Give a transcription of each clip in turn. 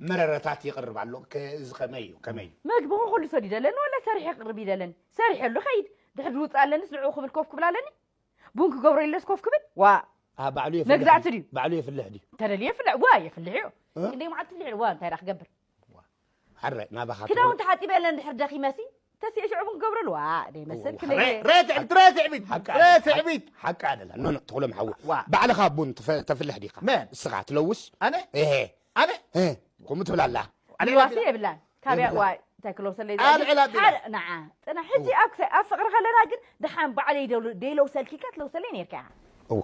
መረረታት ይቕርብ ኣሎ። ከ-፣ እዚ ከመይ እዩ? ከመይ እዩ? መግቢ ኹን ኩሉ ሰዲደለኒ፣ ወላ ሰሪሐ ክቕርብ ይደለኒ። ሰሪሐሉ ኸይድ። ድሕሪ ዝውፅእ ኣለንስ ንዕኡ ክብል ኮፍ ክብል ኣለኒ። ቡን ክገብሮ ኢለስ ኮፍ ክብል? ዋ። ኣ፣ ባዕሉ የፍልሕ መግዛእቲ ድዩ? ድዩ? ባዕሉ የፍልሕ ድዩ? ተደልየ ፍልዕ? ዋ፣ የፍልሕ እዩ። ክንደይ መዓልቲ ፍልሕ? ዋ፣ እንታይ ደኣ ክገብር? ሓረ ናባኻ ክዳውንቲ ሓፂበ ኣለኒ ድሕሪ ደኺመሲ። ተሲኤ ሽዑ ቡን ክገብረሉ? ዋ፣ ደይ መስል ክለይ። ረትዕቢት ረትዕቢት ረትዕቢት ሓቂ ኣደላ ኖ ኖ ተኽሎም ሓወ ዋ። ባዕልኻ ቡን ትፈ- ተፍልሕ ዲኻ መን? እስኻ ትለውስ ኣነ እሄ ኣነ እ፣ ከምኡ ትብል ኣላ ኣነ ይዋሲ የብላን። ካበያ የብላን። ዋይ እንታይ ክለውሰለይ ኣልዕላ ቢላ። ንዓ ጥና ሕጂ ኣብ ክሰ- ኣብ ፍቕሪ ከለና ግን ደሓን ባዕለይ ደውል- ደይለውሰልኪካ ትለውሰለይ ነርካ ኢኻ። እወ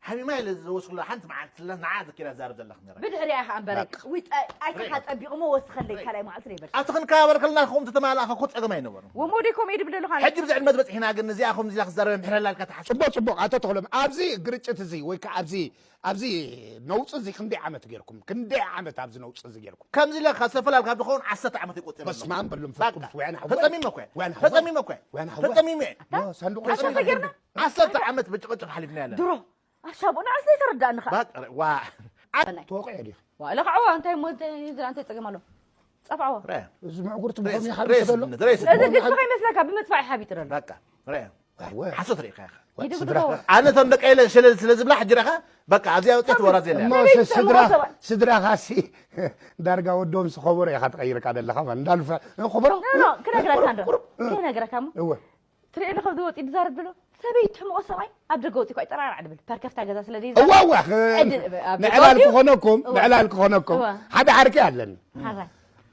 ሓሚማ ኢለ ዝወስኩላ ሓንቲ መዓልቲ ስለ ንዓ ዘኪራ ዛረብ ዘለኽ ነረ ብድሕሪያ ኢኻ እምበረ በቃ። ውይ ኣይካኻ ጠቢቑሞ ወስኸለይ ካልኣይ መዓልቲ ዘይበል ኣብቲ ክንከባበር ከለና ከምኡ ተተማላእኸ ኮ ፀገም ኣይነበሩ ወሞዴ ኮሜዲ ብለሉኻ ሕጂ ብዚ ዕድመት በፂሕና ግን እዚኣ ከምዚ ኢላ ክዛረበ ምሕረላ ኢልካ ተሓስብ ፅቡቅ ፅቡቅ ኣቶ ተኽሎም ኣብዚ ግርጭት እዚ ወይ ከዓ ኣብዚ ኣብዚ ነውፂ እዚ ክንደይ ዓመት ገይርኩም ክንደይ ዓመት ኣብዚ ነውፂ እዚ ገይርኩም ከምዚ ኢለ ካብ ዝተፈላልካ ዝኸውን ዓሰርተ ዓመት ይቆፅር ኣሎ በስመ ኣብ በሉ በቃ መንፈስ ቅዱስ ወያነ ሓዋ ፈፀሚመ እኮ ወያነ ሓዋ ፈፀሚመ እኮ ወያነ ሓዋ ፈፀሚመ ኖ ሳንዱቕ ሓቂ ተገርና ዓሰርተ ዓመት ብጭቕጭቕ ሓሊፍና ያለ ድሮ ኣሻቦ ንዓስ ዘይተረዳእኒ ኸዓ በቃ ዋ ተወቂዑ ዲኺ ዋ ለኽዕዋ እንታይ እሞ እንታይ ዝራ እንታይ ፀገም ኣሎ ፀፍዕዎ ረ እዚ ምዕጉርቲ ብኸምይ ሬስ ሓቢሱ ዘሎ ሬስ ሬስ እዚ ግጭ ከይመስለካ ብምፅፋዕ ሓቢጡ ኣሎ በቃ ረ ሓሶት ርኢኻ ኢኻ ይድግድጎ ስድራ- ኣነ እቶም ደቀ ኢለ ሽለል ስለ ዝብላ ሕጂ ረኻ በቃ ኣብዚኣ ውፅት ወራዝ የለ እሞ ሰበይቲ ስድራ ትሰምዖ ሰባት። ስድራኻሲ ዳርጋ ወዶም ስኸበሮ ኢኻ ትቐይርካ ዘለኻ ማለት እንዳልፈ ኸበሮ ኖ ኖ ክነግረካ እንዶ ክነግረካ እሞ እወ ትርኢ ኣለኻ ኣብዚ ወፂ ዝዛረብ ዘሎ ሰበይቲ ሕምቆ ሰብኣይ ኣብ ደገ ወፂ እኳ ይጠራራዕ ድብል ፐርከፍታ ገዛ ስለ ዘይዛ እዋ እዋ ኽ- ዕድ- ኣብ ምዕላል ደገ ክኾነኩም እዋ። ምዕላል ክኾነኩም እዋ። ሓደ ዓርኪ ኣለኒ ሓራይ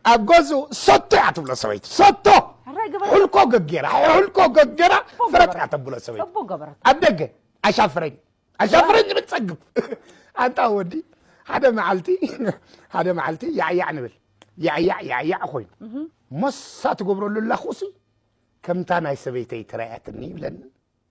ኣብ ገዝኡ ሰቶ እያ ትብሎ ሰበይቲ ሰቶ ሕራይ ግበር ሕልኮ ገጌራ ሕልኮ ገጌራ ፍረጥ እያ ተብሎ ሰበይቲ ፅቡቅ ገበረት ኣብ ደገ ኣሻፍረኝ ኣሻፍረኝ ዝብል ጸግብ ኣንታ ወዲ ሓደ መዓልቲ ሓደ መዓልቲ ያዕያዕ ንብል ያዕያዕ ያዕያዕ ኮይኑ ሞሳ ትገብረሉ ኣላኹሲ ከምታ ናይ ሰበይተይ ተራያትኒ ይብለኒ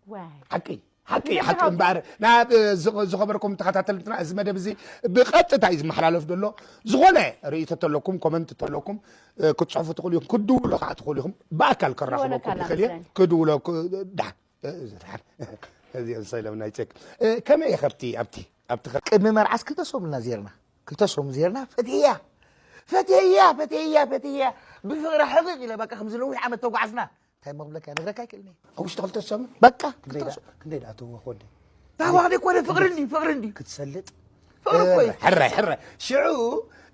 ዋይ ሓቂ ሓቂ ይበልዕ ሓቂ ሓቂ። እምበኣር ናብ እ፣ ዝኸ- ዝኸበርኩም ተኸታተልትና እዚ መደብ እዚ ብቐጥታ እዩ ዝመሓላለፍ ዘሎ ዝኾነ ርእይቶ ተለኩም ኮመንት ተለኩም እ፣ ክትፅሕፉ ትኽእሉ ኢኹም ክድውሉ ከዓ ትኽእሉ ኢኹም ብኣካል ክራኸበኩም ይወነካላ ይኽእል እየ መስለኒ። ክድውለኩ ዳሓን እዚኦም ሰለምና ይፀክ ከመይ ኢኸ ኣብቲ ኣብቲ ኣብቲ ኸ- ቅድሚ መርዓስ ክልተ ሰሙን ኢና ዜርና ክልተ ሰሙን ዜርና ፈትያ ፈትያ ፈትያ ፈትያ ብፍቕሪ ሕቕቕ ኢለ በቃ ከምዚ ነዊሕ ዓመት ተጓዓዝና እንታይ መብለካ ነግረካ ኣይክእልኒ ኣብ ውሽጢ ክልተ ሰሙን በቃ ክንደይ ዳ- ክንደይ ዳኣተዎ ኮንደ ታዋቕ ኮነ ፍቕሪ እንዲ ፍቕሪ እንዲ ክትሰልጥ ፍቕሪ እኮ እዩ ሕራይ ሕራይ ሽዑ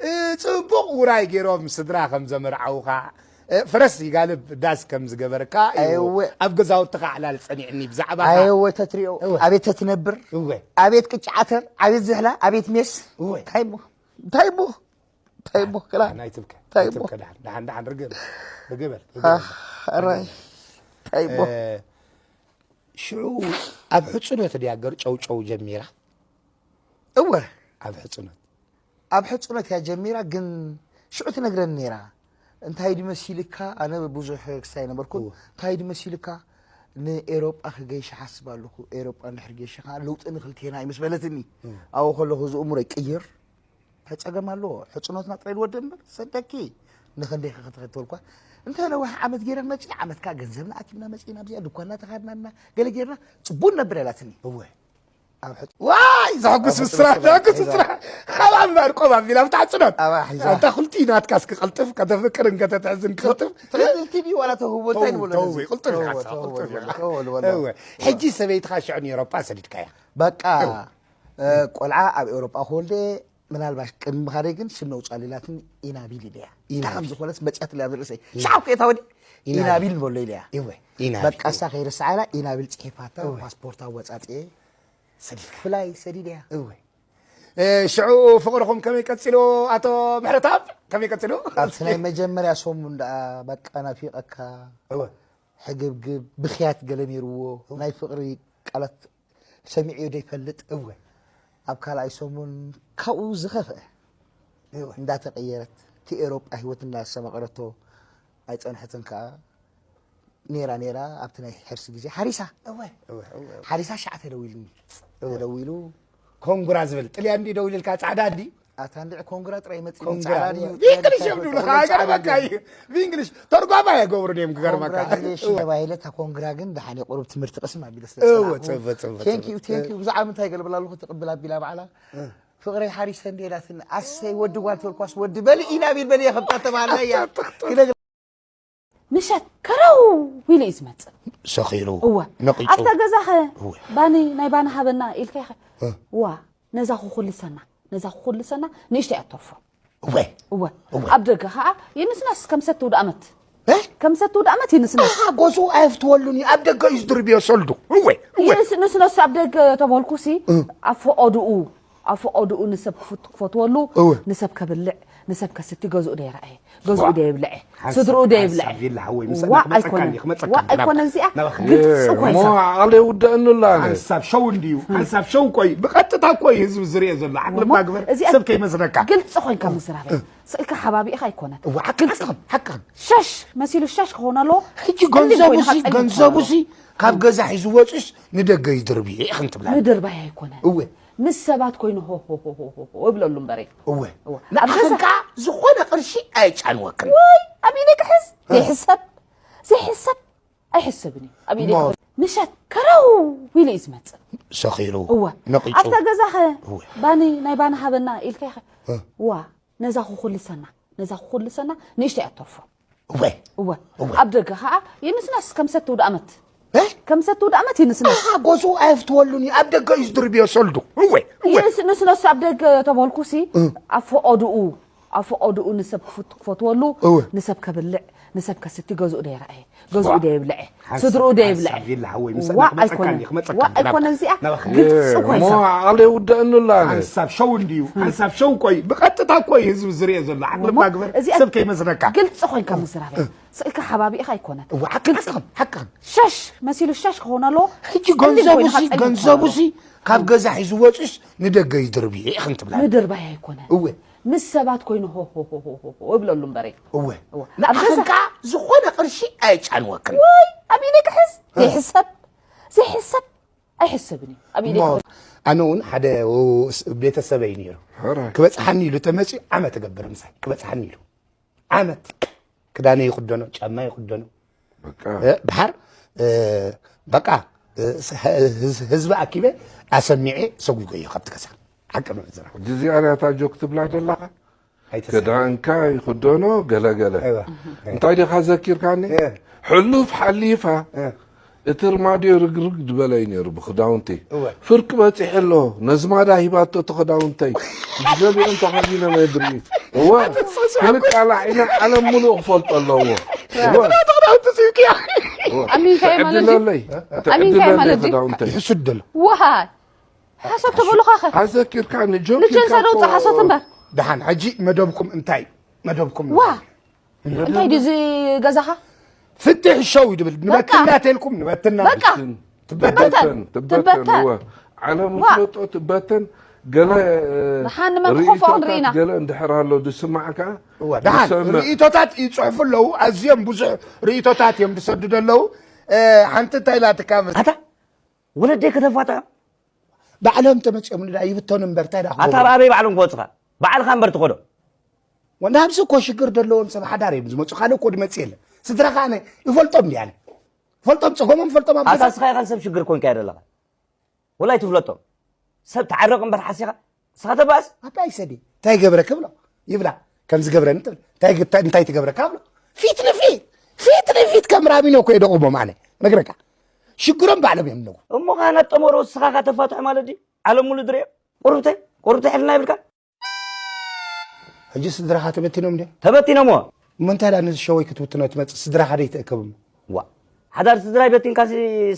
እ፣ ፅቡቕ ውራይ ገይሮም ስድራ ከም ዘመርዓውኻ እ፣ ፍረስ ይጋልብ ዳስ ከም ዝገበርካ እዩ እወ። ኣብ ገዛውትኻ ዕላል ፀኒዕኒ ብዛዕባ ኣየወ ተትሪኦ እወ። ኣቤት ተትነብር እወ ኣቤት ቅጫ ዓተር ኣቤት ዝሕላ ኣቤት ሜስ እወ እንታይ እሞ እንታይ እሞ እንታይ እሞ ክላ ናይ ትብከ እንታይ ናይ እሞ ትብከ ደሓን ደሓን ደሓን ርግብ ርግበል ኣራይ እንታይ እሞ ሽዑ ኣብ ሕፅኖት ድያ ገር ጨውጨው ጀሚራ እወ ኣብ ሕፅኖት ኣብ ሕፅኖት እያ ጀሚራ ግን ሽዑ ትነግረኒ ነይራ እንታይ ድመሲልካ ኣነ ብዙሕ ክሳይ ነበርኩ እንታይ ድመሲልካ ንኤሮጳ ክገይሽ ሓስብ ኣለኹ ኤሮጳ እንድሕር ገይሽ ከዓ ለውጢ ንክልቴና ይምስ በለትኒ ኣብኡ ከለኹ ዝእምሮ ይቅይር እንታይ ፀገም ኣለዎ ሕፅኖትና ጥራይ ንወደ እምበር ሰደኪ ንክንደይ ክክትኸተልኳ እንተ ነዊሕ ዓመት ገይረ መፂ ዓመትካ ገንዘብና ኣኪብና መፂና ብዚኣ ድኳና ተኻድናና ገለ ገይርና ፅቡቅ ነብር ያላትኒ እወ ኣብ ሕፅ ዋይ ዘሐጉስ ምስራ ዘሐጉስ ምስራ ካብ ኣንባር ቆብ ኣቢላ ብታዕፅኖት ኣባ ሒዛ ኣንታ ኩልቲ ናትካስ ክቐልጥፍ ከተፍቅርን ከተትሕዝን ክቐልጥፍ ትኽእልቲ ድዩ ዋላ ተህቦ እንታይ ንብሎ ተው ነዚ? ቅልጥፍ ተው፣ ኢኻ ተው፣ ቅልጥፍ በሎ፣ ኢኻ ተው፣ በሎ። እወ ሕጂ ሰበይትኻ ሽዑ ንኤሮፓ ሰዲድካያ በቃ እ፣ ቆልዓ ኣብ ኤውሮጳ ክወልደ ምናልባሽ ቅድሚ ምኻደይ ግን ሽም ነውፃሉ ኢላትኒ ኢናቢል ኢለያ እንታይ ከም ዝኾነት መፅያት ኢላ ኣብ ርእሰይ ሻው ከየታ ወዲ ኢናቢል ንበሎ ኢለያ እወ ኢና በቃ እሳ ከይርስዓ ኢላ ኢናቢል ፅሒፋታ ፓስፖርት ኣወፃፅኤ ሰዲድካ ፍላይ ሰዲደያ እወ እ፣ ሽዑ ፍቕርኹም ከመይ ቀፂሉ ኣቶ ምሕረተኣብ ከመይ ቀፂሉ ኣብቲ ናይ መጀመርያ ሰሙን ደኣ በቃ ናፊቐካ እወ ሕግብግብ ብኽያት ገለ ነይርዎ ናይ ፍቕሪ ቃላት ሰሚዕዮ ዘይፈልጥ እወ ኣብ ካልኣይ ሰሙን ካብኡ ዝኸፍአ እወ እንዳተቀየረት እቲ ኤሮጳ ህይወት እንዳስተማቀረቶ ኣይፀንሐትን ከዓ ነይራ ነይራ ኣብቲ ናይ ሕርሲ ግዜ ሓሪሳ እወ እወ እወ ሓሪሳ ሻዕ ተደዊልኒ ተደዊሉ ኮንጉራ ዝብል ጥልያን ድዩ ደዊልልካ ፃዕዳ ድዩ ኣታ እንድዒ ኮንግራ ጥራይ መፂ ኮንግራ ፃዕዳ ድዩ ብእንግሊሽ እዮም ድብሉካ ገርመካ እዩ ብእንግሊሽ ተርጓማ የገብሩ እዮም ክገርመካ ኮንግራጁሌሽን ተባሂለ እታ ኮንግራ ግን ደሓን የቁሩብ ትምህርቲ ቅስም ኣቢለ ስለ እወ ዝፀናዕኩ ፅቡቅ ፅቡቅ ቴንኪዩ ቴንኪዩ ብዛዕባ ምንታይ ገልብላ ኣለኹ ትቕብል ኣቢላ ባዕላ ፍቕረይ ሓሪሰ እንዴ ኢላትኒ፣ ኣሰይ ወዲ ጓል ተበልኳስ ወዲ በሊ ኢና ቢል በሊ የኸብታ ተባለ እያ። ክነግ- ምሸት ከረው ኢሉ እዩ ዝመፅእ። ሰኺሩ እወ ነቂጹ ኣብታ ገዛ ኸ እወ። ባኒ ናይ ባኒ ሃበና ኢልካ ኸ እ። ዋ ነዛ ክኹልሰና ነዛ ክኹልሰና ንእሽተይ ኣተርፎ እወ እወ እወ። ኣብ ደገ ኸዓ ይንስነስ ከም ሰቲ ውድኣመት እ? ከም ሰቲ ውድኣመት ይንስነስ ኣሓ፣ ገዝኡ ኣየፍትወሉን እዩ፣ ኣብ ደገ እዩ ዝድርብዮ ሰልዱ። እወ እወ። ይንስነስ ኣብ ደገ ተበልኩሲ ኣብ ፈቐድኡ ኣብ ፈቐድኡ ንሰብ ክፍት- ክፈትወሉ እወ። ንሰብ ከብልዕ ንሰብ ከስቲ ገዝኡ ደይረኣየ ገዝኡ ዋ። ደይብልዐ ሓንሳብ- ስድርኡ ሓንሳብ ደይብልዐ ቪላ ሓወይ፣ ዋ ምሳና ክመፀካ ኣይኮነን እንዲ፣ ክመፀካ ዋ እንዲ ናብታ። ኣይኮነን እዚኣ ናባኻ። ግልፂ ኮይንካ እሞ ዓቕሊ ውደእኑላ ኣነ። ሓንሳብ ሸው እንድዩ፣ ሓንሳብ ሸው እኮ እዩ፣ ብቐጥታ እኮ እዩ ህዝቢ ዝሪኦ ዘሎ። ዓቕሊ እሞ ማግበር እዚኣ ሰብ ከይመስለካ። ግልፂ ኮይንካ ምዝራብ እዩ። ስእልካ ሓባቢእኻ ኣይኮነን እዋ፣ ሓቂ ግልፂ፣ ሓቂ። ሸሽ መሲሉ ሸሽ ክኸውን ኣለዎ ሕጂ ፀሊም ገንዘቡ ኮይኑ ሲ ኸዓ ፀሊም ገንዘቡ ክኸውን ሲ ካብ ገዛ ሒዙ ወፂኡስ ንደገ ይድርብ እዩ ኢኽን ትብላ። ኣለዎ። ምድርባይ ኣይኮነን እወ ምስ ሰባት ኮይኑ ሆሆሆሆሆ ይብለሉ እምበረ እወ እወ። ኣብ ገዛ- ንኣኽንካ ዝኾነ ቅርሺ ኣየጫንወክን። ወይ ኣብ ኢደይ ክሕዝ ዘይሕሰብ ዘይሕሰብ ኣይሕሰብን እዩ ኣብ ኢደይ እሞ- ክሕዝ ምሸት ከረው ኢሉ እዩ ዝመፅእ ሰኺሩ እወ ነቂጹ ኣብታ ገዛ ኸ እወ። ባኒ ናይ ባኒ ሃበና ኢልካ ኸ እ። ዋ ነዛ ክኹልሰና ነዛ ክኹልሰና ንእሽተይ ኣተርፎ እወ እወ እወ። ኣብ ደገ ኸዓ ይንስነስ ከም ሰቲ ውድኣመት እ? ከም ሰቲ ውድኣመት ይንስነስ ኣሓ፣ ገዝኡ ኣየፍትወሉን እዩ፣ ኣብ ደገ እዩ ዝድርብዮ ሰልዱ። እወ እወ። ይንስነስ ኣብ ደገ ተበልኩሲ ኣብ ፈቐድኡ ኣብ ፈቐድኡ ንሰብ ክፍት- ክፈትወሉ እወ። ንሰብ ከብልዕ ንሰብ ከስቲ ገዝኡ ደይረኣየ ገዝኡ ደይብልዐ ስድርኡ ደይብልዐ ሓንሳብ ቪላ ሓወይ፣ ምሳና ዋ ክመፀካ ኣይኮነን እንዲ፣ ክመፀካ ዋ እንዲ ናብታ። ኣይኮነን እዚኣ ናባኻ። ግልፂ እሞ ኮይንካ ዓቕሊ ውደእኑላ ኣነ። ሓንሳብ ሸው እንድዩ፣ ሓንሳብ ሸው እኮ እዩ፣ ብቐጥታ እኮ እዩ ህዝቢ ዝሪኦ ዘሎ። ዓቕሊ እሞ ማግበር እዚኣ ሰብ ከይመስለካ። ግልፂ ኮይንካ ምዝራብ ስእልካ ሓባቢእኻ ኣይኮነን እዋ፣ ሓቂ ግልፂ ሓቂ ሓቂ። ሸሽ መሲሉ ሸሽ ክኸውን ኣለዎ ሕጂ ፀሊም ኮይኑ ገንዘቡ ኸዓ ሲ ፀሊም ገንዘቡ ክኸውን ሲ ካብ ገዛ ሒዙ ወፂኡስ ንደገ ይድርብ እዩ ኢኽን ትብላ። ኣለዎ። ምድርባይ ኣይኮነን እወ ምስ ሰባት ኮይኑ ሆሆሆሆ ይብለሉ እምበረ እወ። እወ። ንኣኽንካ ዝኾነ ቅርሺ ኣየጫንወክን። ወይ ኣብ ኢደይ ክሕዝ ዘይሕሰብ ዘይሕሰብ ኣይሕሰብን እዩ ኣብ ኢደይ እሞ ክሕዝ ኣነ እውን ሓደ ቤተሰበይ ነይሩ ሕራይ። ክበፅሓኒ ኢሉ ተመፅኡ ዓመት እገብር ምሳይ ክበፅሓኒ ኢሉ ዓመት ክዳነ ይኽደኖ ጫማ ይኽደኖ በቃ እ፣ ድሓር እ፣ በቃ እ፣ ስ- ህዝ- ህዝቢ ኣኪበ ኣሰሚዐ ሰጒጎ እዮ ካብቲ ገዛ ሓቂ ነው ዝራ ሕጂ እዚኣ ሪኣታ ጆክ ትብላ ዘለኻ ኣይተሰ ክዳንካ ይኽደኖ ገለገለ እወ። እንታይ ዲኻ ዘኪርካኒ እ። ሕሉፍ ሓሊፋ እ። እቲ ርማድዮ ርግርግ ዝበለ እዩ ነይሩ ብክዳውንቲ እወ። ፍርቂ በፂሑ ኣሎ ነዝማዳ ሂባቶ እቲ ክዳውንተይ ገሊኦም ተኸዲኖም የድሪ እወ ክንቃላዕ ኢና ዓለም ሙሉእ ክፈልጦ ኣለዎ እወ ኣሚንካዮ ማለት ድዩ? ትዕድለለይ ኣሚንካዮ ማለት ድዩ? ክዳውንተይ ይሕሱድ ደሎ ውሃ ሓሶት ተበሉኻ ኸ ኣዘኪርካ ንጆክ ንጀንሳ ደውፅእ ሓሶት እምበር ደሓን ሕጂ መደብኩም እንታይ መደብኩም ዋ እንታይ ድዩ እዚ ገዛኻ ፍትሕ ሸው ይድብል ንበትና ተልኩም ንበትና በቃ ትበተን ትበተን ትበተን እወ ዓለም ዋ። ፍለጦ ትበተን ገለ ደሓን ንመን ክኸፍኦ ንርኢና። ገለ እንድሕር ኣሎ ዝስማዕካ እወ፣ ደሓን ዝሰምዕ። ርእቶታት ይፅሕፉ ኣለዉ ኣዝዮም ብዙሕ ርእቶታት እዮም ዝሰዱ ዘለዉ እ፣ ሓንቲ እንታይ ኢላትካ መስ- ኣታ ወለደይ ከተፋትሖ ባዕሎም ተመፅኦም ንዳ ይብተኑ እምበር እንታይ ዳ ኣታ ኣብ ኣበይ ባዕሎም ክወፁኻ ባዕልኻ እምበር ትኸዶ ናብዚ እኮ ሽግር ዘለዎም ሰብ ሓዳር እዮም ዝመፁ ካልእ እኮ ድመፅእ የለን ስድራኻ ኣነ ይፈልጦም ድያነ ይፈልጦም ፀጎሞም ይፈልጦም ኣብ ኣታ ገዛ ስኻ ኢኻን ሰብ ሽግር ኮንካ ዘለኻ ወላይ ትፍለጦም ሰብ ተዓረቕ እምበር ሓሲኻ ስኻ ተባእስ ኣባይ ሰዲ እንታይ ገብረ ክብሎ ይብላ ከም ዝገብረኒ ትብል እንታይ ግታ- እንታይ ትገብረካ ብሎ ፊት ንፊት ፊት ንፊት ከም ራሚኖ እኮ የደቑሞም ኣነ ነግረካ ሽግሮም ባዕሎም እዮም ነጉ እሞ ካህናት ጠመሮ ስኻ ካተፋትሑ ማለት ድዩ ዓለም ሙሉ ድሪኦ ቁርብተይ ቁርብተይ ሕልና ይብልካ ሕጂ ስድራኻ ተበቲኖም ድዮም ተበቲኖሞ እሞ እንታይ ዳ ነዚ ሸወይ ክትውትኖ ትመፅእ ስድራኻ ደይትእከብ እሞ ዋ ሓዳር ስድራይ በቲንካ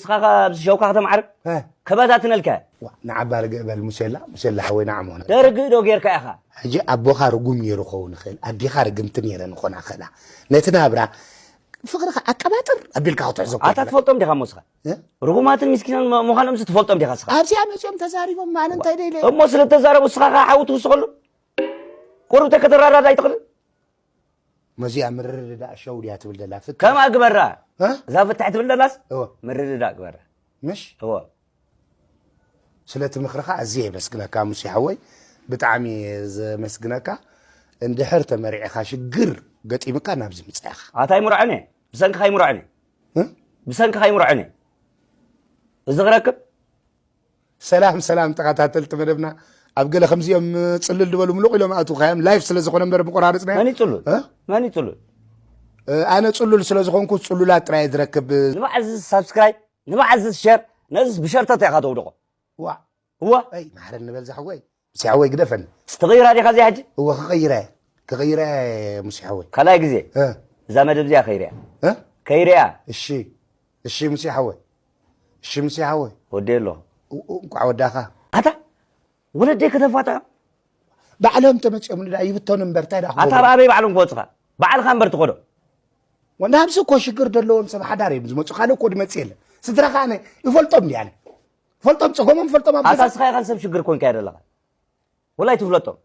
ስኻ ኣብዚ ሸውካ ከተማዕርግ እ፣ ከበታትነልካ ዋ፣ ንዓባ ርግእ በል ሙሴላ ሙሴላ ሓወይ ንዓሞ ደርግእ ዶ ጌርካ ኢኻ ሕጂ ኣቦኻ ርጉም ነይሩ ክኸውን ይኽእል ኣዴኻ ርግምቲ ነይረን ክኾና ክኽእላ ነቲ ናብራ ፍቕርኻ ኣቀባጥር ኣቢልካ ክትሕዞ እኮ ኣታ ትፈልጦም ዲኻ ሞስኻ እ? ርጉማትን ምስኪናን ም- ምዃኖም ሲ ትፈልጦም ዲኻ ስኻ ኣብዚኣ መፅኦም ተዛሪቦም ኣነ እንታይ ደይለ እሞ ስለ ተዛረቡ ስኻ ከ ሓዊ ትውስኸሉ ቁርብተ ከተራዳዳ ኣይትኽእልን መዚኣ ምርርዳእ ሸው ድያ ትብል ዘላ ፍትሒ ከምኣ ግበራ እ? እዛ ፍትሒ ትብል ዘላስ እወ። ምርድዳእ ግበራ ምሽ እወ ስለቲ ምኽርኻ ኣዝየ የመስግነካ ሙሴ ሓወይ ብጣዕሚ ዘመስግነካ እንድሕር ተመሪዕኻ ሽግር ገጢምካ ናብዚ ምፅእኻ ኣታ ኣይምርዖን እየ ብሰንክኻ ኣይምርዖን እየ እ? ብሰንክኻ ኣይምርዖን እየ እዚ ክረክብ ሰላም ሰላም ተኸታተልቲ መደብና ኣብ ገለ ከምዚኦም ጽልል ዝበሉ ምሉቕ ኢሎም ኣእትውካዮም። ላይፍ ስለ ዝኾነ እምበር ምቆራርጽናዮ። መን እዩ ጽሉል? እ? መን እዩ ጽሉል? እ፣ ኣነ ጽሉል ስለ ዝኾንኩ ጽሉላት ጥራይ እየ ዝረክብ። ንመዓዝ ሳብስክራይብ፣ ንመዓዝ ሸር፣ ነዚስ ብሸርተት ኢኻ ተውድቖ። ዋ። እዋ። ኣይ፣ ማሕረኒ በል ዝሓወይ። ሙሴ ሓወይ ግደፈኒ። ትቕይራ ዲኻ እዚኣ ሕጂ? እወ፣ ክቕይራ እየ። ክቕይራ እየ፣ ሙሴ ሓወይ። ካልኣይ ግዜ። እ። እዛ መደብ እዚኣ ከይርያ። እ? ከይርያ። እሺ። እሺ፣ ሙሴ ሓወይ። እሺ፣ ሙሴ ሓወይ። ወዲ ኣሎ። እ-፣ እ-፣ እንቋዕ ወዳኻ። ኣታ፣ ወለደይ ከተፋትሖ? ባዕሎም ተመጺኦም ንዳ ይብተኑ እምበር፣ እንታይ ደኣ ኣታ፣ ክገብሩ? ኣበይ ባዕሎም ክወጹኻ? ባዕልኻ እምበር ትኸዶ። ወ-፣ ናብዚ እኮ ሽግር ዘለዎም ሰብ ሓዳር እዮም ዝመጹ። ካልእ እኮ ዝመጽእ የለን። ስድራኻ ኣነ ይፈልጦም ድየ ኣነ? ፈልጦም፣ ጸገሞም ፈልጦም ኣብ ኣታ፣ ገዛ። ንስኻ ኢኻ ሰብ ሽግር ኮንካ ዘለኻ። ወላ ኣይትፍለጦም።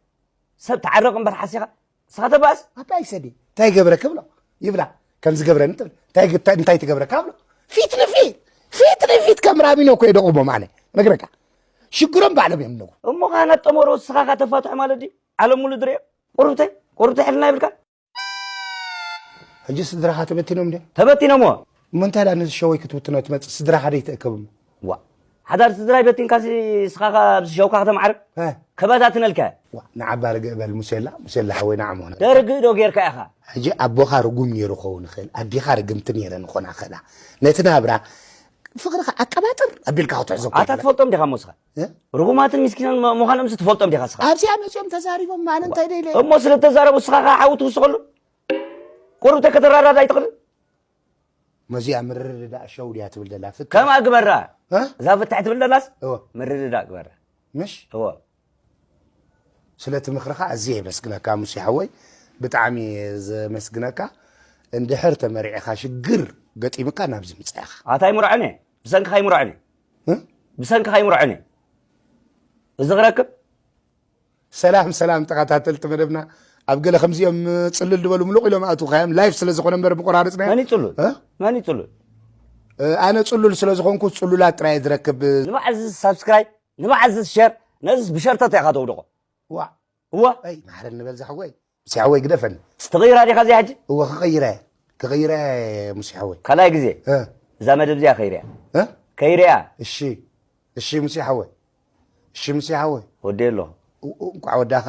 ሰብ ተዓረቕ እምበር ሓሲኻ፣ ንስኻ ተባእስ። ኣባይ ሰዲ፣ እንታይ ገበረ ክብሎ? ይብላ። ከም ዝገብረኒ ትብል። እንታይ ግ-፣ እንታይ ትገብረካ ብሎ? ፊት ንፊት፣ ፊት ንፊት ከም ራቢኖ እኮ የደቑሞም ኣነ። ነግረካ። ሽግሮም ባዕሎም እዮም ነጉ። እሞ ኸዓ ነጠመሮ ንስኻ ኸዓ ተፋትሑ ማለት ድዩ? ዓለም ሙሉ ድሬ። ቁርብተይ፣ ቁርብተይ ሕልና ይብልካ? ሕጂ ስድራኻ ተበቲኖም ድዮም? ተበቲኖም እዎ። እሞ እንታይ ደኣ ነዚ ሸወይ ክትብትኖ ትመጽእ? ስድራኻ ደይትእከብ እሞ? ዋ። ሓዳር ስድራይ በቲንካሲ ንስኻ ኸዓ ኣብዚ ሸውካ ከተማዕርግ? እ። ከበታትነልካ። ዋ፣ ንዓባ ርግእ በል ሙሴላ፣ ሙሴላ ሓወይ ንዓ ምኾነ። ደርግእ ዶ ጌርካ ኢኻ? ሕጂ ኣቦኻ ርጉም ነይሩ ክኸውን ይኽእል፣ ኣዴኻ ርግምቲ ነይረን ክኾና ይኽእላ። ነቲ ናብራ ፍቕርኻ ኣቀባጥር ኣቢልካ ክትሕዞ ኣታ ትፈልጦም ዲኻ እሞ ንስኻ? እ? ርጉማትን ምስኪናን ም-፣ ምዃኖምሲ ትፈልጦም ዲኻ ንስኻ? ኣብዚኣ መጺኦም ተዛሪቦም፣ ኣነ እንታይ ደይለ? እሞ ስለ ተዛረቡ ንስኻ ኸዓ ሓዊ ትውስኸሉ? ቁሩብ ተከተራዳዳ ኣይትኽእልን? መዚኣ ምርርዳእ ሸው ድያ ትብል ደላ? ፍትሕ። ከምኣ ግበራ። እ? እዛ ፍትሕ ትብል ደላስ? እወ። ምርርዳእ ግበራ። ምሽ? እወ። ስለቲ ምኽርኻ ኣዝየ የመስግነካ ሙሴ ሓወይ። ብጣዕሚ እየ ዘመስግነካ። እንድሕር ተመሪዕኻ ሽግር ገጢምካ ናብዚ ምጻእኻ። ኣታ ኣይምርዖን እየ። ብሰንክኻ ኣይምርዖን እየ። እ? ብሰንክኻ ኣይምርዖን እየ። እዚ ክረክብ? ሰላም፣ ሰላም ተኸታተልቲ መደብና። ኣብ ገለ ከምዚኦም ጽልል ዝበሉ ምሉቕ ኢሎም ኣእትውካዮም። ላይፍ ስለ ዝኾነ እምበር ምቆራርጽናዮ። መን እዩ ጽሉል? እ? መን እዩ ጽሉል? እ፣ ኣነ ጽሉል ስለ ዝኾንኩ ጽሉላት ጥራይ እየ ዝረክብ። ንመዓዝ ሳብስክራይብ፣ ንመዓዝ ሸር፣ ነዚስ ብሸርተት ኢኻ ተውድቖ። ዋ። እዋ። ኣይ፣ ማሕረኒ በል ዝሓወይ። ሙሴ ሓወይ ግደፈኒ። ትቕይራ ዲኻ እዚኣ ሕጂ? እወ፣ ክቕይራ እየ። ክቕይራ እየ፣ ሙሴ ሓወይ። ካልኣይ ግዜ። እ። እዛ መደብ እዚኣ ከይርያ። እ? ከይርያ። እሺ። እሺ፣ ሙሴ ሓወይ። እሺ፣ ሙሴ ሓወይ። ወዲ ኣሎ። እ-፣ እ-፣ እንቋዕ ወዳኻ።